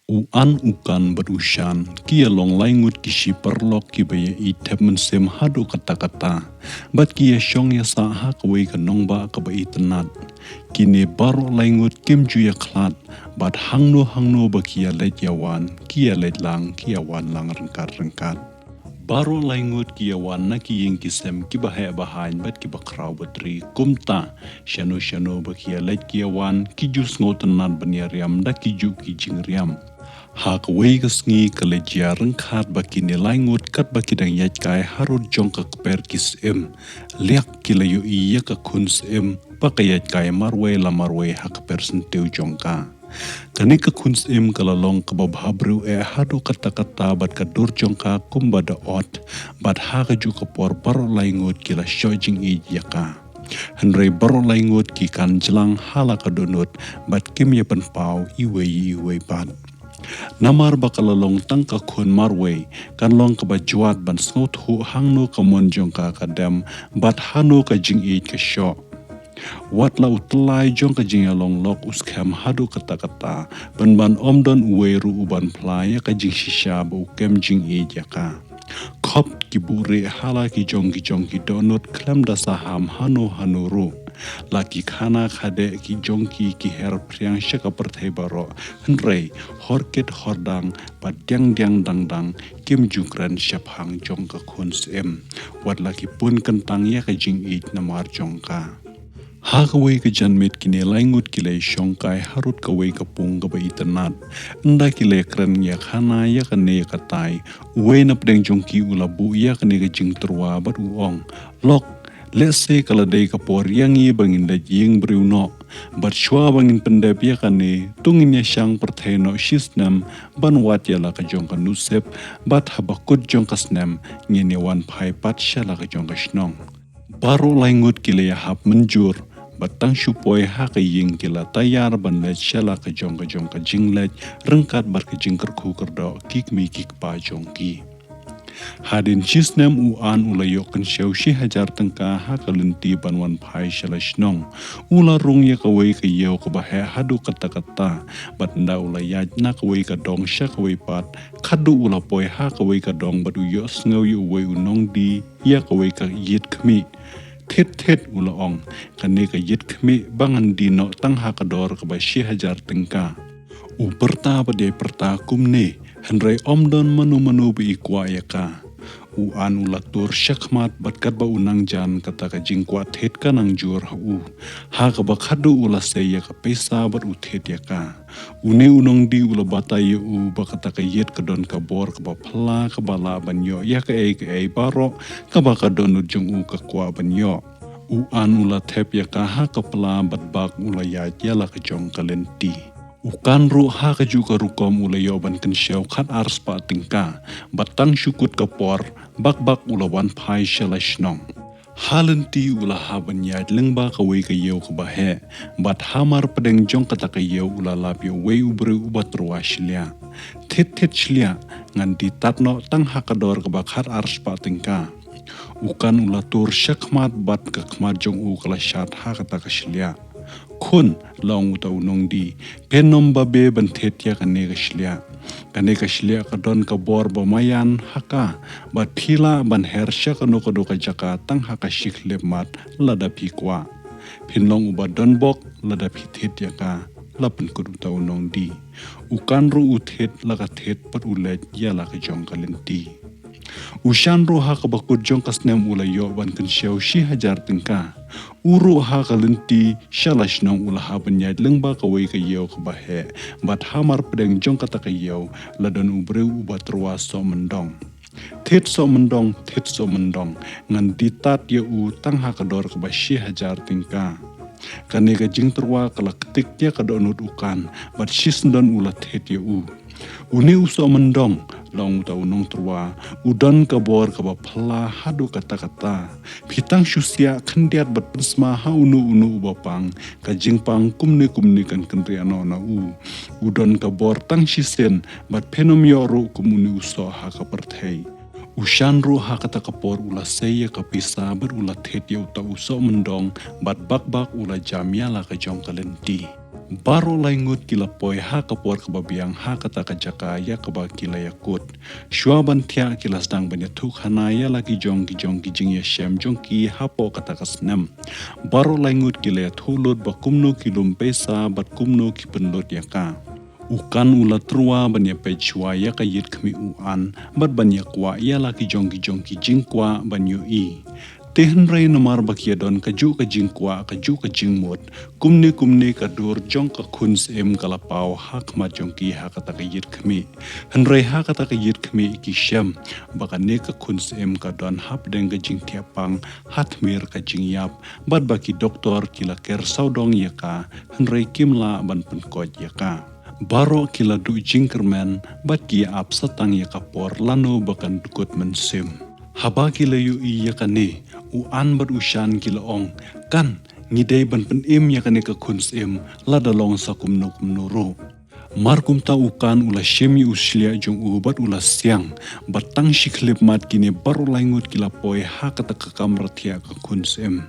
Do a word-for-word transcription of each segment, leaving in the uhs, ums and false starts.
U An, u Kan bad u Shan ki ïa long lai ngut ki shi paralok kiba ïa ïeit thep mynsiem haduh katta katta, bad ki ïa shong ïa sah ha kawei ka nongbah kaba itynnad. Kine baroh lai ngut kim ju ïa khlad, bad hangno hangno ba ki ïa leit ïa wan, ki ïa leit lang, ki ïa wan lang ryngkat ryngkat. Baroh lai ngut ki ïa wan na ki ïing ki sem kiba heh ba haiñ bad kiba khraw ba tri. Kumta, shano shano ba ki ïa leit ki ïa wan, ki ju sngewtynnad ban ïa riam da ki ju ki jingriam. Ha kawei ka sngi ka leit ïa ryngkhat ba kine lai ngut katba ki dang ïaid kai harud jong ka kper ki syiem, liak ki la ïohi ïa ka khun syiem ba ka ïaid kai marwei la marwei ha kper syntiew jong ka. Kane ka khun syiem ka la long kaba bha briew eh haduh katta katta, bad ka dur jong ka kumba da ot, bad ha kajuh ka por baroh lai ngut ki la shoh jingïeit ïa ka. Hynrei baroh lai ngut ki kan jlang ha la ka dohnud, bad kim ïa pynpaw iwei iwei pat. Namar ba ka la long tang ka khun marwei, kan long kaba jwat ban sngewthuh hangno ka mon jong ka ka dem, bad hano ka jingïeit ka shoh. Wat la u tyllai jong ka jingïalong lok u skhem haduh katta katta, pynban ym don uwei ruh uban phla ïa ka jingshisha ba u kem jingïeit ïa ka. Khop ki buhrieh ha la ki jong ki jong ki dohnud khlem da saham hano hano ruh. La ki khana khadeh ki jong ki ki her phriang sha ka pyrthei baroh, hynrei hor kit hor dang, bad diang diang dang dang, kim ju kren shaphang jong ka khun syiem. Wat la ki pun kyntang ïa ka jingïeit namar jong ka. Ha kawei ka janmiet kine lai ngut ki la ïa shong kai harud kawei ka pung kaba itynnad. Ynda ki la ïa kren ïa khana ïa kane ïa katai, uwei na pdeng jong ki u la buh ïa kane ka jingtyrwa bad u ong, lok, lehse ka la dei ka por ïa ngi ba ngin leit ïing briew noh. Bad shuwa ba ngin pyndep ïa kane, to ngin ïa shang pyrthei noh shi snem, ban wad ïa la ka jong ka nusip, bad haba kut jong ka snem, ngin ïa wan phai pat sha la ka jong ka shnong. Baroh lai ngut ki la ïa hap mynjur, bad tang shu poi ha ka ïing ki la taiar ban leit sha la ka jong ka jong ka jingleit, ryngkat bad ka jingkyrkhu kyrdoh ki kmie ki kpa jong ki. Hadien shi snem u An u la ïoh kynshew shi hajar tyngka ha ka lynti ban wan phai sha la shnong. U la rung ïa kawei ka ïew kaba heh haduh katta katta, bad ynda u la ïaid na kawei ka dong sha kawei pat, khadduh u la poi ha kawei ka dong bad u ïohsngew ïa uwei u nongdie ïa kawei ka ïit khmih. Thied thied, u la ong, kane ka ïit khmih ba ngan die noh tang ha ka dor kaba shi hajar tyngka. U pyrta bad ïai pyrta kumne, hynrei ym don mano mano ba i kwah ïa ka. U An u la tur shakhmat bad katba u nang jan kata ka jingkwah thied ka nang jur ha u. Ha kaba khadduh u la sei ïa ka pisa bad u thied ïa ka. Une u nongdie u la batai ïa u ba kata ka ïit ka don ka bor kaba phylla kaba lah ban ïoh ïa kaei kaei baroh kaba ka dohnud jong u ka kwah ban ïoh. U An u la thep ïa ka ha ka pla bad bak u la ïaid ïa la ka jong ka lynti. U Kan ruh ha kajuh ka rukom u la ïoh ban kynshew khat ar spah tyngka, bad tang shu kut ka por, bak bak u la wan phai sha la shnong. Ha lynti u la hap ban ïaid lyngba kawei ka ïew kaba heh, bad hamar pdeng jong kata ka ïew u la lap ïa uwei u briew uba tyrwa shliah. Thied thied shliah, ngan die tad noh tang ha ka dor kaba khat ar spah tyngka. U Kan u la tur shakhmat bad ka khmat jong u ka la shad ha kata ka shliah. Khun, la ong uta u nongdie, phin ym babe ban thied ïa kane ka shliah. Kane ka shliah ka don ka bor ba maïan ha ka, bad phi lah ban her sha kano kano ka jaka tang ha ka shi khyllipmat lada phi kwah. Phin long uba don bok lada phi thied ïa ka, la pynkut uta u nongdie. U Kan ruh u thied la ka thied bad u leit ïa la ka jong ka lynti. U Shan ruh ha kaba kut jong ka snem u la ïoh ban kynshew shi hajar tyngka. U ruh ha ka lynti sha la shnong u la hap ban ïaid lyngba kawei ka ïew kaba heh, bad hamar pdeng jong kata ka ïew la don u briew uba tyrwa Sohmyndong. Thied Sohmyndong, thied Sohmyndong, ngan die tad ïa u tang ha ka dor kaba shi hajar tyngka. Kane ka jingtyrwa ka la ktik ïa ka dohnud u Kan, bad shisyndon u la thied ïa u. Une u Sohmyndong, la ong uta u nongtyrwa, u don ka bor kaba phylla haduh katta katta. Phi tang shu siah khyndiat bad pynsma ha uno uno uba pang, ka jingpang kumne kumne kan kynriah noh na u. U don ka bor tang shisien, bad phin ym ïoh ruh kum une u soh ha ka pyrthei. U Shan ruh ha kata ka por u la sei ïa ka pisa bad u la thied ïa uta u Sohmyndong, bad bak bak u la jam ïa la ka jong ka lynti. Baroh lai ngut ki la poi ha ka por kaba biang ha kata ka jaka ïa kaba ki la ïakut. Shuwa ban thiah ki la sdang ban ïathuh khana ïa la ki jong ki jong ki jingïashem jong ki hapoh kata ka snem. Baroh lai ngut ki la ïathuh lut ba kumno ki lum pisa bad kumno ki pynlut ïa ka. U Kan u la tyrwa ban ïapeit shuwa ïa ka ïit khmih u An bad ban ïakwah ïa la ki jong ki jong ki jingkwah ban ïohi. Te hynrei namar ba ki ïadon kajuh ka jingkwah kajuh ka jingmut, kumne kumne ka dur jong ka khun syiem ka la paw ha khmat jong ki ha kata ka ïit khmih. Hynrei ha kata ka ïit khmih ki shem ba kane ka khun syiem ka don hapdeng ka jingthiahpang ha tmier ka jingïap, bad ba ki doktor ki la ker sawdong ïa ka, hynrei kim lah ban pynkoit ïa ka. Baroh ki la duh jingkyrmen bad ki ap satang ïa ka por lano ba kan dkut mynsiem. Haba ki la ïohi ïa kane, u An bad u Shan ki la ong, Kan, ngi dei ban pynim ïa kane ka khun syiem, lada long sa kumno kumno ruh. Mar kumta u Kan u la shim ïa u shliah jong u bad u la siang, bad tang shi khyllipmat kine baroh lai ngut ki la poi ha kata ka kamra thiah ka khun syiem.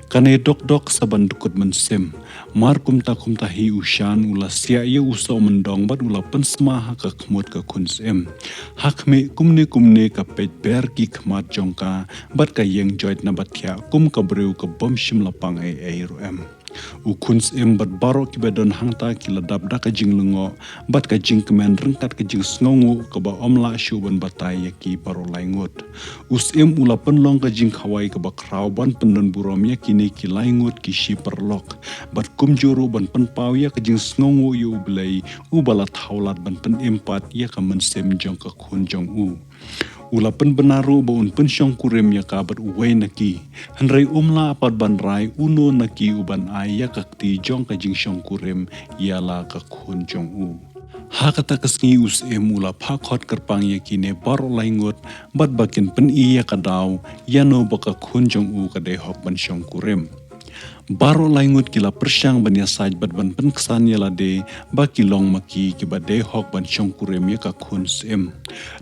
Kane dok dok sa ban dkut mynsiem. Mar kumta kumta hi u Shan u la siah ïa u sohmyndong bad u la pynsma ha ka khmut ka khun syiem. Ha khmih kumne kumne ka peit ber ki khmat jong ka bad ka ïeng joit na ba thiah kum ka briew ka bym shym la pang ei ei ruh em. U khun syiem bad baroh kiba don hangta ki la dap da ka jinglyngngoh bad ka jingkmen ryngkat ka jingsngewnguh kaba ym lah shuh ban batai ïa ki baroh lai ngut. U syiem u la pynlong ka jingkhawai kaba khraw ban pyndon burom ïa kine ki lai ngut ki shi paralok, bad kumjuh ruh ban pynpaw ïa ka jingsngewnguh ïa U Blei uba la thaw lad ban pynim pat ïa ka mynsiem jong ka khun jong u. U la pynbna ruh ba un pynshongkurim ïa ka bad uwei na ki. Hynrei um lah pat ban rai uno na ki uban ai ïa ka kti jong ka jingshongkurim ïa la ka khun jong u. Ha kata ka sngi u syiem u la phah khot kyrpang ïa kine baroh lai ngut bad ba kin pyni ïa ka daw ïano ba ka khun jong u ka dei hok ban shongkurim. Baroh lai ngut ki la pyrshang ban ïasaid bad ban pynksan ïa lade ba ki long ma ki kiba dei hok ban shongkurim ïa ka khun syiem.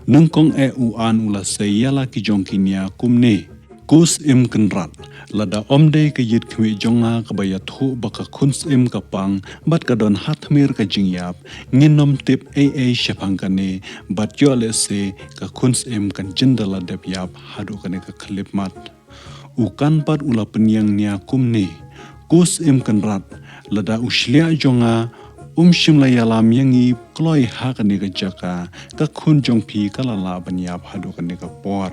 Nyngkong eh u An u la sei ïa la ki jong ki nia kumne, Ko Syiem Kynrad, lada ym dei ka ïit khmih jong nga kaba ïathuh ba ka khun syiem ka pang bad ka don ha tmier ka jingïap, ngin ym tip ei ei shaphang kane, bad ïoh lehse ka khun syiem kan jin da la dep ïap haduh kane ka khyllipmat. U Kan pat u la pynïeng nia kumne, Ko Syiem Kynrad, lada u shliah jong nga um shym la ïalam ïa ngi kloi ha kane ka jaka, ka khun jong phi ka la lah ban ïap haduh kane ka por.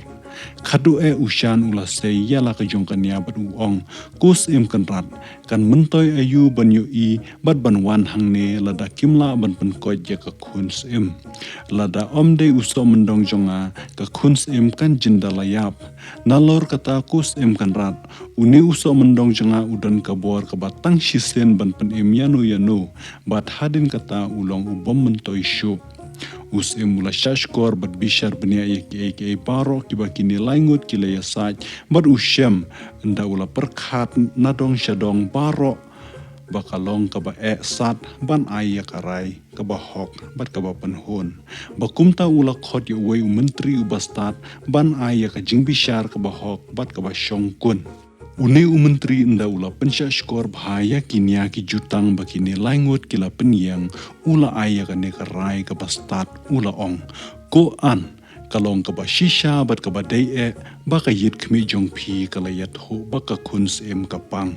Khatduh eh u Shan u la sei ïa la ka jong ka nia bad u ong, Ko Syiem Kynrad, kan myntoi aïu ban ïohi bad ban wan hangne lada kim lah ban pynkoit ïa ka khun syiem. Lada ym dei u sohmyndong jong nga, ka khun syiem kan jin da la ïap. Nalor kata Ko Syiem Kynrad, une u sohmyndong jong nga u don ka bor kaba tang shisien ban pynim ïano ïano, bad hadien kata u long u bym myntoi shuh. U syiem u la shahshkor bad bishar bniah ïa kiei kiei baroh kiba kine lai ngut ki la ïasaid, bad u shem, ynda u la pyrkhat nadong shadong baroh ba ka long kaba eh sat ban ai ïa ka rai kaba hok bad kaba pynhun. Ba kumta u la khot ïa uwei u myntri uba stad ban ai ïa ka jingbishar kaba hok bad kaba shongkun. Une u myntri ynda u la pynshahshkor bha ïa ki nia ki jutang ba kine lai ngut ki la pynïeng, u la ai ïa kane ka rai kaba stad, u la ong, Ko An, ka long kaba shisha bad kaba dei eh ba ka ïit khmih jong phi ka la ïathuh ba ka khun syiem ka pang.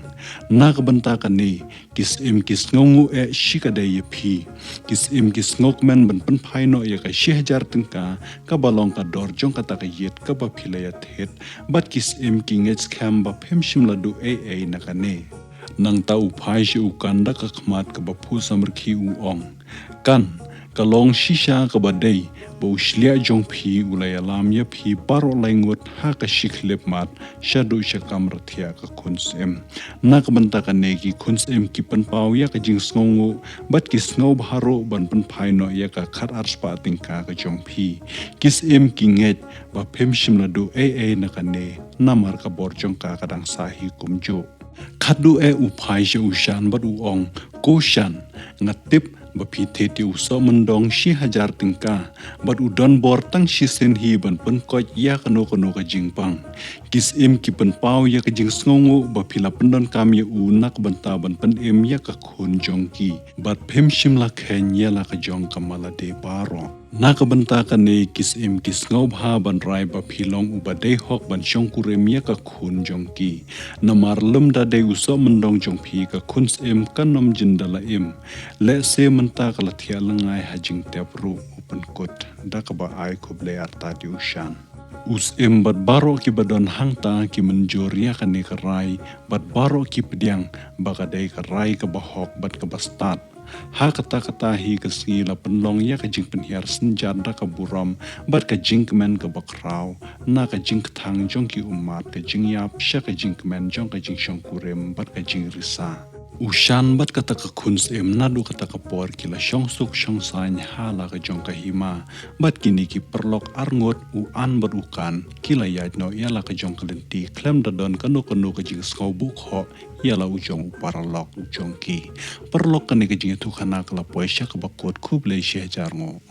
Na ka bynta kane, ki syiem ki sngewnguh eh shikatdei ïa phi. Ki syiem ki sngewkmen ban pynphai noh ïa ka shi hajar tyngka kaba long ka dor jong kata ka ïit kaba phi la ïathied. Bad ki syiem ki ngeit skhem ba phim shym la duh ei ei na kane. Nangta u phai sha u Kan da ka khmat kaba phuh samrkhie, u ong, Kan, ka long shisha kaba dei ba u shliah jong phi u la ïalam ïa phi baroh lai ngut ha ka shi khyllipmat shaduh sha kamra thiah ka khun syiem. Na ka bynta kane, ki khun syiem ki pynpaw ïa ka jingsngewnguh bad ki sngewbha ruh ban pynphai noh ïa ka khatar spah tyngka ka jong phi. Ki syiem ki ngeit ba phim shym la duh ei ei na kane, namar ka bor jong ka ka dang sah hi kumjuh. Khatduh eh u phai sha u Shan bad u ong, Ko Shan, nga tip ba phi thied ïa u sohmyndong shi hajar tyngka, bad u don bor tang shisien hi ban pynkoit ïa kano kano ka jingpang. Ki syiem ki pynpaw ïa ka jingsngewnguh ba phi la pyndonkam ïa u na ka bynta ban pynim ïa ka khun jong ki. Bad phim shym la kheiñ ïa la ka jong ka malade baroh. Na ka bynta kane ki syiem ki sngewbha ban rai ba phi long uba dei hok ban shongkurim ïa ka khun jong ki. Namar lymda dei u sohmyndong jong phi ka khun syiem kan ym jin da la im. Lehse mynta ka la thiah lyngngai ha jingtep ruh, u pynkut da kaba ai khublei artat ïa u Shan. U syiem bad baroh kiba don hangta ki mynjur ïa kane ka rai, bad baroh ki pdiang ba ka dei ka rai kaba hok bad kaba stad. Ha kata kata hi ka sngi la pynlong ïa ka jingpynhiar synjat da ka burom bad ka jingkmen kaba khraw, na ka jingkthang jong ki ummat ka jingïap sha ka jingkmen jong ka jingshongkurim bad ka jingrisa. U Shan bad kata ka khun syiem naduh kata ka por ki la shongsuk shongsaiñ ha la ka jong ka hima, bad kine ki paralok arngut, u An bad u Kan, ki la ïaid noh ïa la ka jong ka lynti khlem da don kano kano ka jingsngew buh khoh ïa la u jong u paralok u jong ki. Paralok, kane ka jingïathuhkhana ka la poi sha kaba kut. Khublei shihajar nguh.